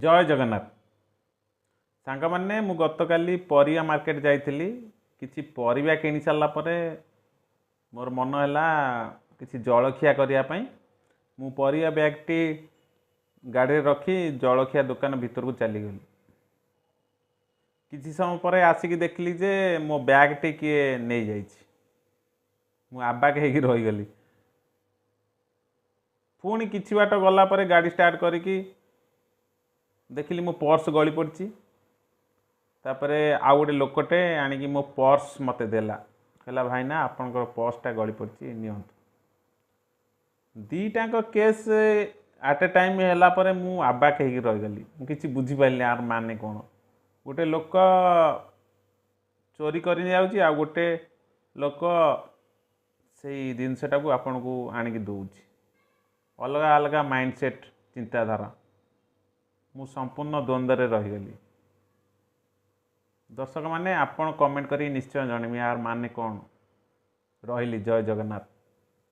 ଜୟ ଜଗନ୍ନାଥ ସାଙ୍ଗମାନେ। ମୁଁ ଗତକାଲି ପରିବା ମାର୍କେଟ ଯାଇଥିଲି। କିଛି ପରିବା କିଣି ସାରିଲା ପରେ ମୋର ମନ ହେଲା କିଛି ଜଳଖିଆ କରିବା ପାଇଁ। ମୁଁ ପରିବା ବ୍ୟାଗ୍ଟି ଗାଡ଼ିରେ ରଖି ଜଳଖିଆ ଦୋକାନ ଭିତରକୁ ଚାଲିଗଲି। କିଛି ସମୟ ପରେ ଆସିକି ଦେଖିଲି ଯେ ମୋ ବ୍ୟାଗ୍ଟି କିଏ ନେଇଯାଇଛି। ମୁଁ ଆବାକ୍ ହେଇକି ରହିଗଲି। ପୁଣି କିଛି ବାଟ ଗଲା ପରେ ଗାଡ଼ି ଷ୍ଟାର୍ଟ କରିକି ଦେଖିଲି ମୋ ପର୍ସ ଗଳି ପଡ଼ିଛି। ତାପରେ ଆଉ ଗୋଟେ ଲୋକଟେ ଆଣିକି ମୋ ପର୍ସ ମୋତେ ଦେଲା। କହିଲା, "ଭାଇନା, ଆପଣଙ୍କର ପର୍ସଟା ଗଳି ପଡ଼ିଛି, ନିଅନ୍ତୁ।" ଦୁଇଟାଙ୍କ କେସ୍ ଆଟ୍ ଏ ଟାଇମ୍ ହେଲା ପରେ ମୁଁ ଆବାକ୍ ହେଇକି ରହିଗଲି। ମୁଁ କିଛି ବୁଝିପାରିଲିନି ଆର ମାନେ କ'ଣ। ଗୋଟେ ଲୋକ ଚୋରି କରି ଯାଉଛି, ଆଉ ଗୋଟେ ଲୋକ ସେଇ ଜିନିଷଟାକୁ ଆପଣଙ୍କୁ ଆଣିକି ଦେଉଛି। ଅଲଗା ଅଲଗା ମାଇଣ୍ଡ ସେଟ୍, ଚିନ୍ତାଧାରା। ମୁଁ ସମ୍ପୂର୍ଣ୍ଣ ଦ୍ୱନ୍ଦ୍ୱରେ ରହିଗଲି। ଦର୍ଶକମାନେ, ଆପଣ କମେଣ୍ଟ କରିକି ନିଶ୍ଚୟ ଜଣେଇବେ ଏହାର ମାନେ କ'ଣ। ରହିଲି, ଜୟ ଜଗନ୍ନାଥ।